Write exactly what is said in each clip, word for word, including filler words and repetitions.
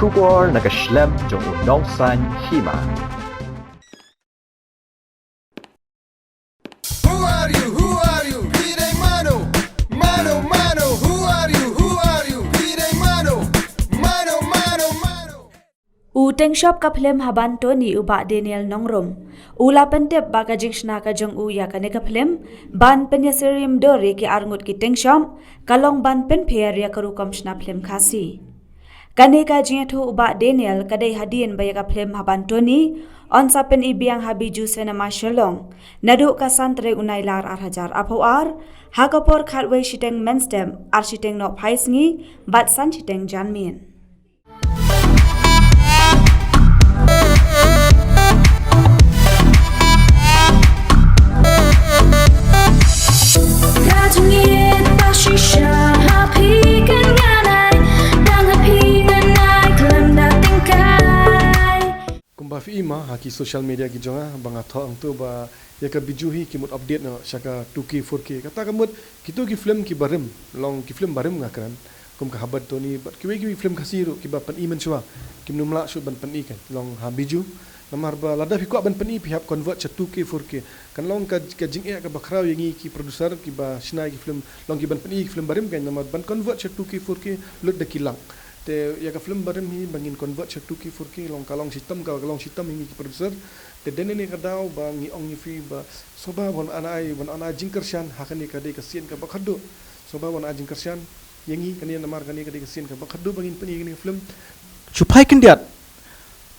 Khubor na ka shlem jong u Nongsaiñ Hima. Who are you? Who are you? Phi dei mano? Mano, mano. Who are you? Who are you? Phi dei mano? Mano, mano, mano. U teng shop ka phlim Haban Tony u Bah Daniel Nongrum u la pyntip ba ka jingshna ka jong u ïa kane ka phlim ban pynïasyriem dur ïa ki arngut ki teng shop ka long ban pynpher ïa ka rukom shna phlim Khasi. Kane ka jingïathuh u Bah Daniel ka dei hadien ba ïa ka phlim Haban Tony yn sa pyni biang ha Bijou Cinema Shillong naduh ka san tarik u Nailar ar hajar arphew ar ha ka por khatwei shiteng mynstep, ar shiteng nohphai sngi bad san shiteng janmiet. Ka jingïeit ba shisha ha phi kan ngan ai, tang ha phi ngan ai khlem da tyngkai. Kumba phi i ma ha ki social media ki jong nga ba nga thoh hangto ba ïa ka Bijou hi ki mut update noh sha ka two K four K. Kata ka mut kito ki phlim kiba rim, long ki phlim ba rim nga kren, kum ka Haban Tony bad kiwei kiwei phlim Khasi ruh kiba pyni mynshuwa kim nym lah shuh ban pyni kan long ha Bijou. Namar ba lada phi kwah ban pyni phi hap convert sha two K four K. Kan long ka, ka jingeh kaba khraw ïa ngi ki producer kiba shna ïa ki phlim, long kiban pyni ïa ki phlim ba rim kan, namar ban convert sha two K four K lut da ki lak. Te ïa ka phlim ba rim hi ba ngin convert sha two K four K long ka long shitom, ka long shitom ïa ngi ki producer. Te dei na kane ka daw ba ngi ong ïa phi ba sngewbha ban ai, ban ai jingkyrshan ha kane ka dei ka sien kaba khatduh. Sngewbha ban ai jingkyrshan ïa ngi kane, namar kane ka dei ka sien kaba khatduh ba ngin pyni ïa kane ka phlim. Shu phai khyndiat.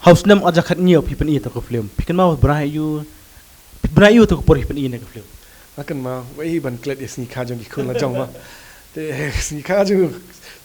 Ha u snem ar hajar khathynñiew phi pyni ïa kata ka phlim. Phi kynmaw ba ïa u, ba ïa u kata ka por phi pyni ïa kata ka phlim? Nga kynmaw, wei ban klet ïa sngi kha jong ki khun la jong ma. Te sngi kha jong,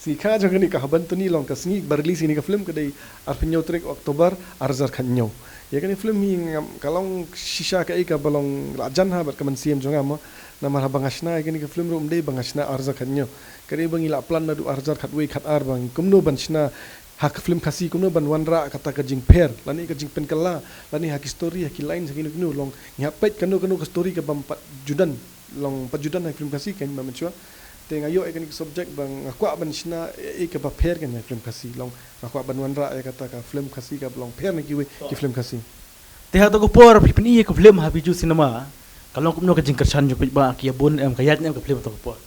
sngi kha jong kane ka Haban Tony long ka sngi ba release ïa kane ka phlim ka dei arphew hynñiew tarik October ar hajar khathynñiew. Ïa kane ka phlim hi ngam, ka long shisha kaei kaba long la jan ha bad ka mynsiem jong nga ma. Namar haba nga shna ïa kane ka phlim ruh ym dei ba nga shna ar hajar khathynñiew. Ka dei ba ngi la plan naduh ar hajar khatwei khatar ba ngi kumno ban shna ha ka phlim Khasi, kumno ban wanrah kata ka jingpher lane ka jingpynkylla lane ha ki story, ha ki lines, ha kino kino, long ngi hap peit kano kano ka story kaba ym pat ju don, long pat ju don ha ki phlim Khasi kan, ma mynshuwa. Te nga ïoh ïa kane ka subject ba nga kwah ban shna ïa, ïa kaba pher kan ha ki phlim Khasi, long nga kwah ban wanrah ïa kata ka phlim Khasi kaba long pher na kiwei ki phlim Khasi. Te ha kata ka por phi pyni ïa ka phlim ha Bijou Cinema, ka long kumno ka jingkyrshan jong paidbah, ki ïa bun em, ka ïaid em ka phlim ha kata ka por?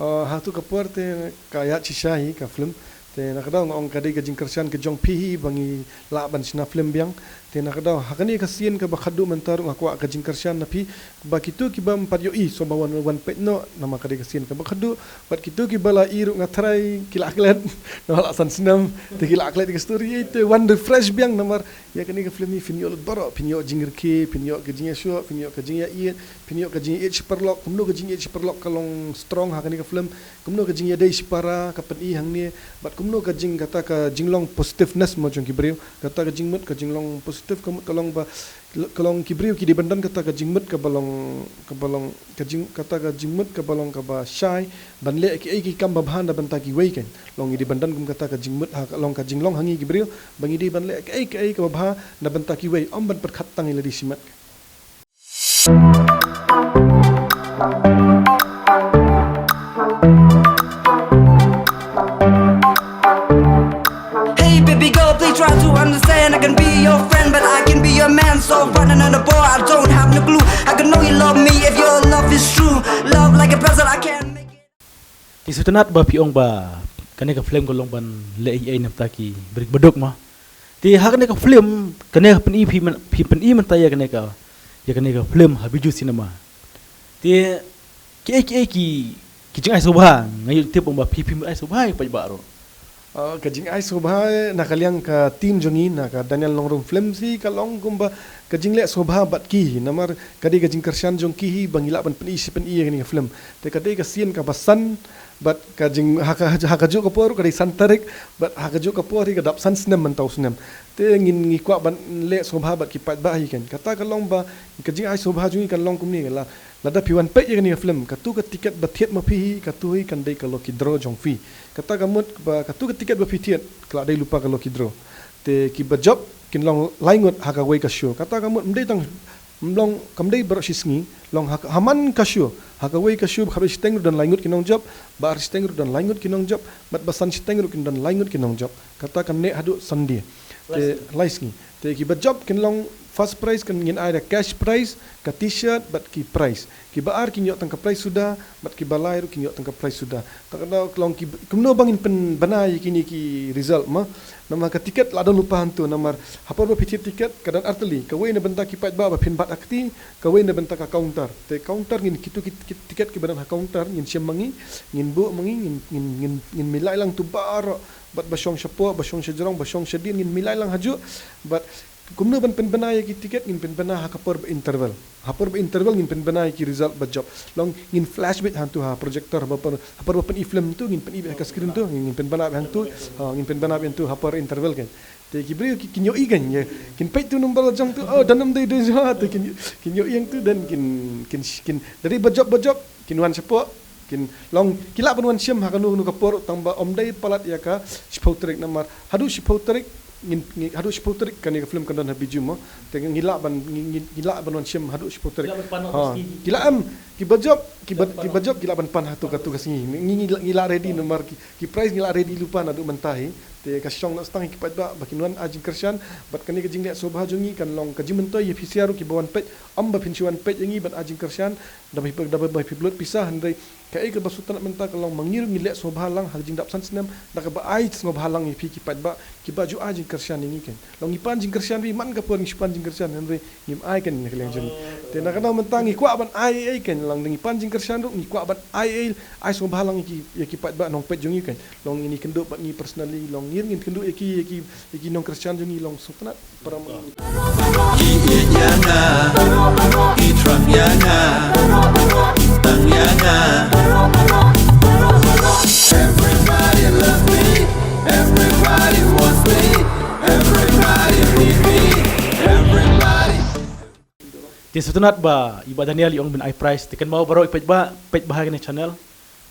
Oh, ha kata ka por te ka ïaid shisha hi ka phlim. Te na ka daw nga ong ka dei ka jingkyrshan ka jong phi hi ba ngi lah ban shna phlim biang. Te na ka daw ha kane ka sien kaba khatduh mynta ruh nga kwah ka jingkyrshan na phi ba kito kiba ym pat ïohi sngewbha wan, wan peit noh, namar ka dei ka sien kaba khatduh. Bad kito kiba la i ruh nga tharai ki la klet, namar la san snem te ki la klet ïa ka story, te wan refresh biang namar ïa kane ka phlim hi phin ïoh lut baroh, phin ïoh jingrkhie, phin ïoh ka jingïashoh, phin ïoh ka jingïaieit, phin ïoh ka jingïaieit shi paralok, kumno ka jingïaieit shi paralok ka long strong ha kane ka phlim, kumno ka jingïadei shipara ka pyni hangne, bad kumno ka jing, kata ka jinglong positiveness mo jong ki briew, kata ka jingmut ka jinglong positive ka mut ka long ba, ka long ki briew ki dei ban don kata ka jingmut kaba long, kaba long, ka jing, kata ka jingmut kaba long kaba shai ban leh kiei ki kam babha na bynta kiwei kan. Long ngi dei ban don kum kata ka jingmut ha, long ka jinglong ha ngi ki briew ba ngi dei ban leh kiei kiei kaba bha na bynta kiwei, ym ban pyrkhat tang ïa lade shimet. Hey baby girl, please try to understand. I can be your friend, but I can be your man. So find another boy, I don't have no clue. I can know you love me if your love is true. Love like a puzzle, I can't make it. Te sngewtynnat ba phi ong ba kane ka phlim ka long ban leh ei ei na bynta ki briew baduk ma. Te ha kane ka phlim, kane ka pyni phi myn-, phi pyni mynta ïa kane ka, ïa kane ka phlim ha Bijou Cinema. Te kiei kiei ki, ki jingai sngewbha, nga ïoh tip ong ba phi, phi ai sngewbha ïa paidbah ruh. Ah, ka jingai sngewbha na ka liang ka team jong ngi na ka Daniel Nongrum Films hi ka long kumba ka jingleh sngewbha bad ki hi, namar ka dei ka jingkyrshan jong ki hi ba ngi lah ban pyni shi pyni ïa kane ka phlim. Te ka dei ka sien kaba san bad ka jing, ha ka, ha kajuh ka por ka dei san tarik bad ha kajuh ka por hi ka dap san snem mynta u snem. Te ngin, ngi kwah ban leh sngewbha bad ki paidbah hi kan. Kata ka long ba ka jingai sngewbha jong ngi kan long kumne, la, lada phi wan peit ïa kane ka phlim, katu ka tiket ba thied ma phi hi, katu hi kan dei ka lucky draw jong phi. Kata ka mut ba katu ka tiket ba phi thied ka la dei lypa ka lucky draw. Te kiba jop kin long lai ngut ha kawei ka show. Kata ka mut ym dei tang Long kam dei baroh shi sngi, long ha, ha man ka shu, ha kawei ka shu, ba khatwei shiteng ruh don lai ngut ki nongjop, ba ar shiteng ruh don lai ngut ki nongjop, bad ba san shiteng ruh kin don lai ngut ki nongjop. Kata kan neh haduh Sunday. Te lai sngi. Te ki ba jop kin long first prize kan ngin ai da cash prize, ka t-shirt, bad ki prize. Ki ba ar kin ïoh tang ka prize suda, bad ki ba lai ruh kin ïoh tang ka prize suda. Ta ka daw long ki, kumno ba ngin pynbna ïa kine ki result mo. Namar ka tiket la don lypa hangto, namar ha por ba phi thied tiket ka don artylli, kawei na bynta ki paidbah ba phin bat ha kti, kawei na bynta ka counter. Te counter ngin, kito ki, ki tiket ki ba don ha counter ngin shim ma ngi, ngin buh ma ngi, ngin, ngin, ngin, ngin milai lang to baroh, bad ba shong shapoh, ba shong shajrong, ba shong shadien, ngin milai lang hajuh. Bad kumno ban pynbna ïa ki tiket, ngin pynbna ha ka por ba interval. Ha por ba interval ngin pynbna ïa ki result ba jop. Long ngin flash beit hangto ha projector, ha por, ha por ba pyni film to, ngin pyni beit ha ka screen to, ngin pynbna beit hangto, ha, ngin pynbna beit hangto ha por interval kan. Te ki briew ki, kin ïohi kan, ïa, kin peit to number la jong to, oh, don ym dei dei jong, te kin, kin ïohi hangto, then kin, kin, kin, da dei ba jop, ba jop, kin wan shapoh, kin long, ki lah ban wan shim ha kano kano ka por, tang ba ym dei palat ïa ka shiphew tarik namar haduh shiphew tarik, ngin, ngin, haduh shiphew tarik kane ka film kan don ha Bijou mo. Te ngi lah ban, ngi, ngi, ngi lah ban wan shim haduh shiphew tarik. Ki lah ban pan ha, ha, ka sngi. Ki lah, em, ki ba jop, ki ba, ki ba jop, ki lah ban pan ha to ka, to ka sngi. Ngi, ngi, ngi lah ready namar ki, ki prize ngi lah ready lypa naduh mynta hi. Te ka shong na stang hi ki paidbah ba kin wan ai jingkyrshan, bad kane ka jingleh sngewbha jong ngi kan long ka jingmyntoi ïa phi sha ruh ki ba wan peit, ym ba phin shu wan peit ïa ngi ban ai jingkyrshan, da ba phi, da ba phi pynlut pisa, hynrei kaei kaba sngewtynnat mynta ka long ma ngi ruh ngi leh sngewbha lang ha ka jingdap san snem, da kaba ai sngewbha lang ïa phi ki paidbah, ki ba ju ai jingkyrshan ïa ngi kan. Long ngi pan jingkyrshan ruh man ka por ngi shu pan jingkyrshan, hynrei ngim ai kan ïa ka liang jong ngi. Te na ka daw mynta ngi kwah ban ai ei ei kan, long ngi pan jingkyrshan ruh ngi kwah ban ai ei, ai sngewbha lang ïa ki, ïa ki paidbah nongpeit jong ngi kan. Long ngin ïakynduh bad ngi personally, long ngin, ngin kynduh ïa ki, ïa ki, ïa ki nongkyrshan jong ngi long sngewtynnat. Para ma- Ki ïeit ïa nga, ki thrang ïa nga, ki tang ïa nga. Everybody love me, everybody wants me, everybody need me, everybody. Te sngewtynnat ba i Bah Daniel i ong ban ai prize, te kynmaw baroh i paidbah, paidbah ha kane channel.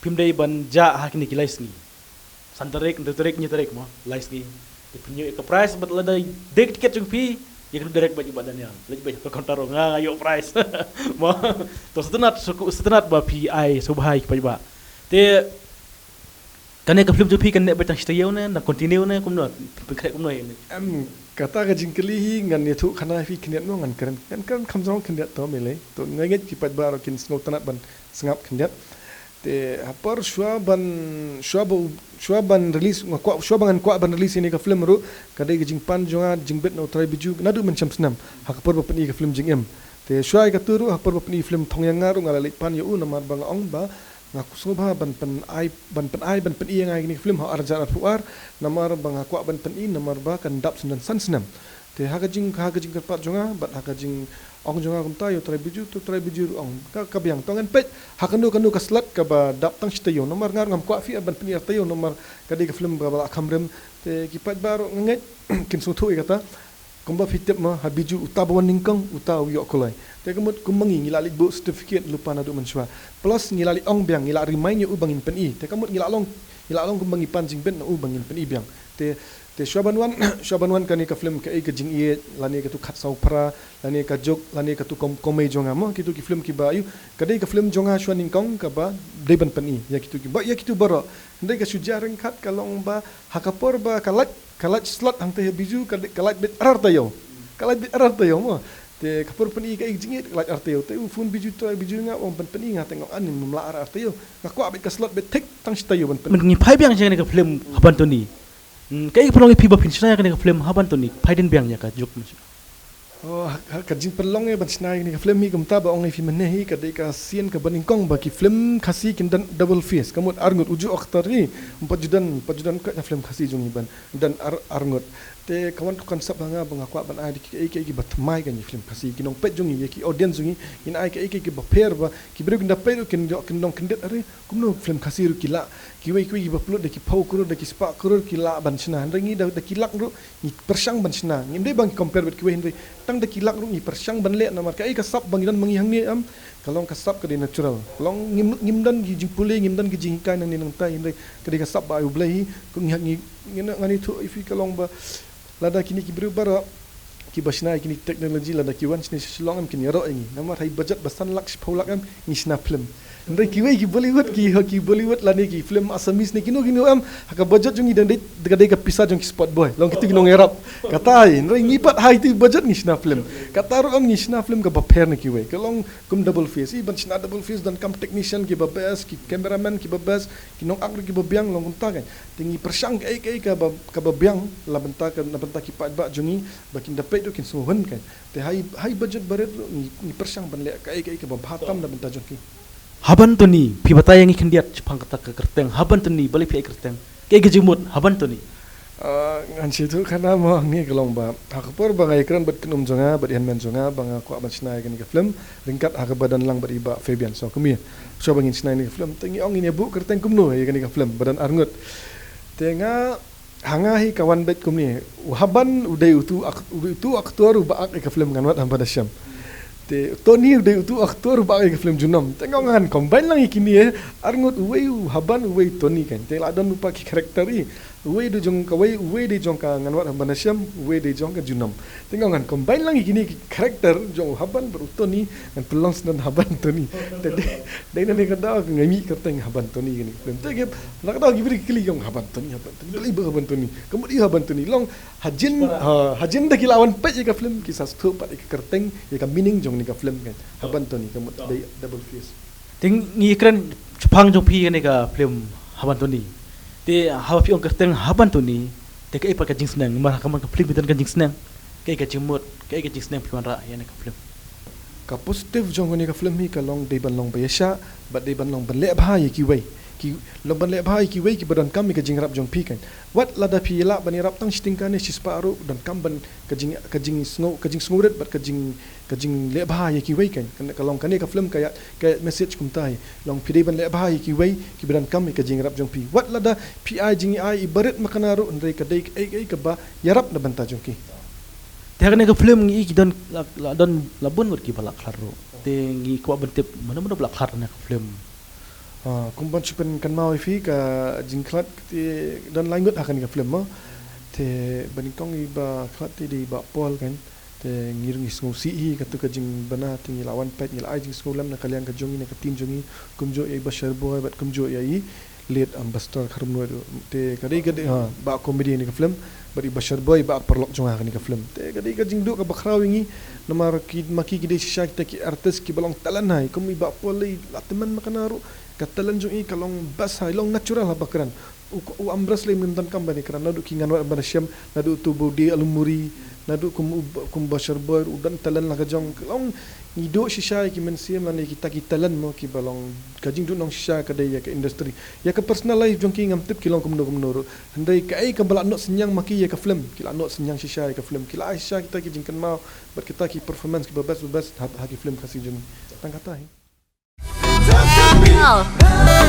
Phim dei ban jah ha kine ki lai sngi. San tarik, hynriew tarik, hynñiew tarik mo, lai sngi. Te phin ïoh ïa ka prize bad lada dei ka tiket jong phi, ïa ka direct bad i Bah Daniel. Leit beit ha ka counter ruh nga, nga ïoh prize. Mo. To sngewtynnat, sngewtynnat ba phi ai sngewbha ïa ki paidbah. Te kane ka film jong phi kan neh beit tang shi taïew ne, nang continue ne, kumno? Pynkhreh kumno ïa kane? Em, kata ka jingkylli hi ngan ïathuh khana ïa phi khyndiat mo, ngan kren, ngan kren kham jrong khyndiat to, Mele. To nga ngeit ki paidbah ruh kin sngewtynnat ban sngap khyndiat. Te ha por shuwa ban, shuwa ba u, shuwa ban release, nga kwah, shuwa ba ngan kwah ban release ïa kane ka film ruh, ka dei ka jingpan jong nga jingbit na u Trai Bijou naduh mynshem snem, ha ka por ba pyni ka film Jingim. Te shuwa ïa kato ruh, ha por ba pyni film Thong Ïa Nga ruh nga la leit pan ïa u namar ba nga ong ba nga sngewbha ban pynai, ban pynai, ban pyni ïa nga ïa kane ka film ha u ar hajar arphew ar, namar ba nga kwah ban pyni namar ba kan dap syndon san snem. Te ha ka jing, ha ka jingkyrpad jong nga bad ha ka jingong jong nga kumta ïa u Trai Bijou, to u Trai Bijou ruh u ong ka, ka biang, to ngan peit ha kano kano ka slot kaba dap tang shi taïew, namar nga ruh ngam kwah phi ban pyni ar taïew namar ka dei ka film kaba la kham rim. Te ki paidbah ruh nga ngeit kin sngewthuh ïa kata. Kumba phi tip mo, ha Bijou uta ba wan nyngkong uta u ïoh kuloi. Te ka mut kum ma ngi ngi la leit buh certificate lypa naduh mynshuwa. Plus ngi la leit ong biang, ngi la remind ïa u ba ngin pyni. Te ka mut ngi la long, ngi la long kumba ngi pan jingbit na u ba ngin pyni biang. Te, te shuwa ban wan, shuwa ban wan kane ka film Kaei Ka Jingïeit, lane katu Khatsaw Phra, lane Ka Juk, lane katu Kom-, Komei Jong Nga mo, kitu ki film kiba ïoh, ka dei ka film jong nga shuwa nyngkong kaba dei ban pyni ïa kitu kiba, ïa kitu baroh. Hynrei ka shu jia ryngkat ka long ba ha ka por ba ka lait, ka lait slot hangta ha Bijou, ka, ka lait beit ar taïew. Ka lait beit ar taïew mo. Te ka por pyni Kaei Ka Jingïeit ka lait ar taïew. Te u phone Bijou, Trai Bijou, nga ong ban pyni, nga te nga ong, "Ani, mem lah ar taïew. Nga kwah beit ka slot beit thik tang shi taïew ban pyni." Ngi phai biang sha kane ka film ha ban tuni. Hmm, kaei ka pynlong ïa phi ba phin shna ïa kane ka film ha ban tuni? Phai dien biang ïa Ka Juk. Oh, ha, ha, ka jingpynlong ïa ban shna ïa kane ka film hi kumta ba ong ïa phi mynne hi, ka dei ka sien kaba nyngkong ba ki film Khasi kin don double face. Ka mut arngut, uju actor hi, em pat ju don, em pat ju don ka film Khasi jong ngi ban don ar, arngut. Te ka wan ka concept ha nga ba nga kwah ban ai da ki, ki, ki, kiba thymmai kan ïa film Khasi, ki nongpeit jong ngi, ïa ki audience jong ngi, ngin ai ki, ki, kiba pher ba ki briew kin da peit ruh kin ïoh, kin nang kyndit, "Are, kumno film Khasi ruh ki lah, kiwei kiwei kiba pynlut da ki phew klur, da ki spah klur ki lah ban shna. Hynrei ngi da, da ki lak ruh ngi pyrshang ban shna." Ngim dei ba ngi compare bad kiwei, hynrei tang da ki lak ruh ngi pyrshang ban leh, namar kaei ka sap ba ngi don ma ngi hangne, em, ka long ka sap ka dei natural. Long ngim, ngim don ki jingpule, ngim don ki jinghikai nangne nangtai, hynrei ka dei ka sap ba ai U Blei hi. Ko ngi, ngi, ngi, ngan ïathuh ïa phi, ka long ba lada kine ki briew baroh kiba shna ïa kine ki technology lada ki wan shane sha Shillong em kin ïaroh ïa ngi. Namar ha i budget ba san lak shiphew lak em ngi shna film. Hynrei kiwei ki Bollywood ki, ki Bollywood lane ki film Assamese ne kino kino em ha ka budget jong ngi dang dei ka dei ka pisa jong ki spot boy. Long kito ki nongïarap. Kata hi, hynrei ngi pat ha ito i budget ngi shna film. Kata ruh em ngi shna film kaba pher na kiwei. Ka long kum Double Face. I ban shna Double Face donkam technician kiba best, ki cameraman kiba best, ki nongak ruh kiba biang long kumta kan. Te ngi pyrshang kaei kaei kaba, kaba biang la bynta ka, na bynta ki paidbah jong ngi ba kin da peit ruh kin sngewhun kan. Te ha i, ha i budget barit ruh ngi, ngi pyrshang ban leh kaei kaei kaba bha tam na bynta jong ki. Haban Tony, phi batai ïa ngi khyndiat shaphang kata ka kyrteng Haban Tony, balei phi ai kyrteng? Kaei ka jingmut Haban Tony? Ah, ngan shu ïathuh khana mo, ngi ka long ba ha ka por ba nga ïakren bad kynum jong nga bad i hynmen jong nga ba nga kwah ban shna ïa kane ka film, ryngkat ha kaba don lang bad i Bah Fabian Sawkmie. Shuwa ba ngin shna ïa kane ka film, te ngi ong ngin ïa buh kyrteng kumno ïa kane ka film ba don arngut. Te nga, ha nga hi ka wan beit kumne, u Haban u dei uto u ak-, u dei uto u actor uba ak ïa ka film Ngan Wad Haba Na Shem. Te Tony u dei uto u actor uba ak ïa ka film Junom. Te nga ong ngan combine lang ïa kine, eh, arngut, uwei u Haban, uwei u Tony kan. Te la don ruh pat ki character hi. Uwei dei jong kawei, uwei dei jong ka Ngan Wad Haba Na Shem, uwei dei jong ka Junom. Te nga ong ngan combine lang ïa kine ki character jong u Haban bad u Tony, ngan pynlong sdang Haban Tony. Te dei, dei na kane ka daw nga mih kyrteng Haban Tony kane ka film. Te ki, na ka daw ki briew ki kylli, ki ong Haban Tony, Haban Tony. Balei ba Haban Tony? Ka mut i Haban Tony. Long hajin, ha, hajin da ki la wan peit ïa ka film ki sa sngewthuh pat ïa ka kyrteng, ïa ka meaning jong kane ka film kan. Haban Tony ka mut dei Double Face. Te ngi kren shaphang jong phi kane ka film Haban Tony. Te haba phi ong kyrteng Haban Tony, te kaei pat ka jingsneng, namar ha ka mon ka film phi don ka jingsneng. Kaei ka jingmut, kaei ka jingsneng phi wanrah ïa kane ka film? Ka positive jong kane ka film hi ka long dei ban long ba ïaishah bad dei ban long ban leh bha ïa kiwei. Ki long ban leh bha ïa kiwei kiba donkam ïa ka jingïarap jong phi kan. Wat lada phi lah ban ïarap tang shi tyngka ne shi spah ruh donkam ban ka jing, ka jingsngew, ka jingsngewrit bad ka jing, ka jingleh bha ïa kiwei kan. Ka, ka long kane ka film ka ïa, ka ïa message kumta hi. Long phi dei ban leh bha ïa kiwei kiba donkam ïa ka jingïarap jong phi. Wat lada phi ai jingai iba rit makna ruh hynrei ka dei kaei kaei kaba ïarap na bynta jong ki. Te ha kane ka film ngi i ki don la, la don la bun ngut kiba la khlad ruh. Te ngi kwah ban tip mano mano ba la khlad ha kane ka film. Ah, kum ban shu pynkynmaw ïa phi ka jingkhlad te don lai ngut ha kane ka film mo. Te ba nyngkong iba khlad te dei i Bah Paul kan. Te ngi ruh ngi sngewsih hi kato ka jingbna te ngi la wan peit ngi la ai jingsngewlem na ka liang ka jong ngi na ka team jong ngi kumjuh ïa i Bah Sherboy bad kumjuh ïa i late Ambassador Kharumnuid. Te ka dei ka dei, ha, ba comedy ha kane ka film bad i Bah Sherboy ba paralok jong nga ha kane ka film. Te ka dei ka jingduh kaba khraw ïa ngi namar ki, ma ki ki dei shisha kita ki artist kiba long talent hai kum i Bah Paul i la tymmen makna ruh ka talent jong i ka long best hai, long natural haba kren. U, u Ambrose lei ym donkam ban ïakren, naduh ki Ngan Wad Haba Na Shem, naduh uto ba u die alumuri, naduh kum u, kum Bah Sherboy u don talent la ka jong, ka long ngi duh shisha ïa ki mynsiem lane kita ki talent mo kiba long ka jingduh nong shisha ka dei ïa ka industry. Ïa ka personal life jong ki ngam tip ki long kumno kumno ruh. Hynrei kaei kaba la noh synñiang ma ki ïa ka film, ki la noh synñiang shisha ïa ka film, ki la ai shisha kita ki jingkynmaw bad kita ki performance kiba best ba best ha, ha ki film Khasi jong ngi. Tang kata hi. Channel.